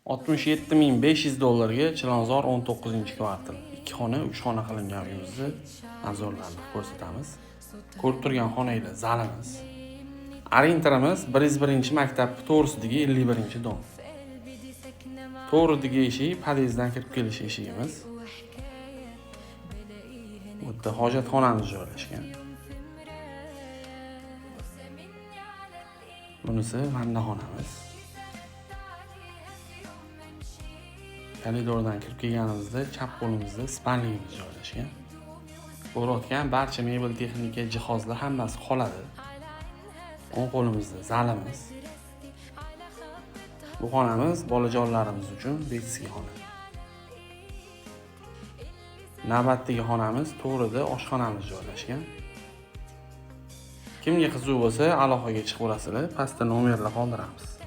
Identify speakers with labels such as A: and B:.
A: 67 500 dollarga Chilonzor 19-kvartal. 2 xona, 3 xona qilingan uyimizni обзор larini ko'rsatamiz. Ko'rib turgan xonanglar zalimiz. Ориентир imiz 101-maktab to'g'risidagi 51-дом. To'g'ridagi eshik podyezddan kirib kelish eshigimiz. Bu yerda hojatxonamiz joylashgan. Bunisi vannaxonamiz. Koridordan kirib kelganimizda chap qo'limizda спальник imiz joylashgan. Ko'rayotgan barcha mebel, texnika, jihozlar hammasi qoladi. O'ng qo'limizda zalimiz. Bu xonamiz bolajonlarimiz uchun детский xona. Navbatdagi xonamiz to'g'rida oshxonamiz joylashgan. Kimga qiziq bo'lsa, aloqaga chiqaverasizlar, pastda nomerlar qoldiramiz.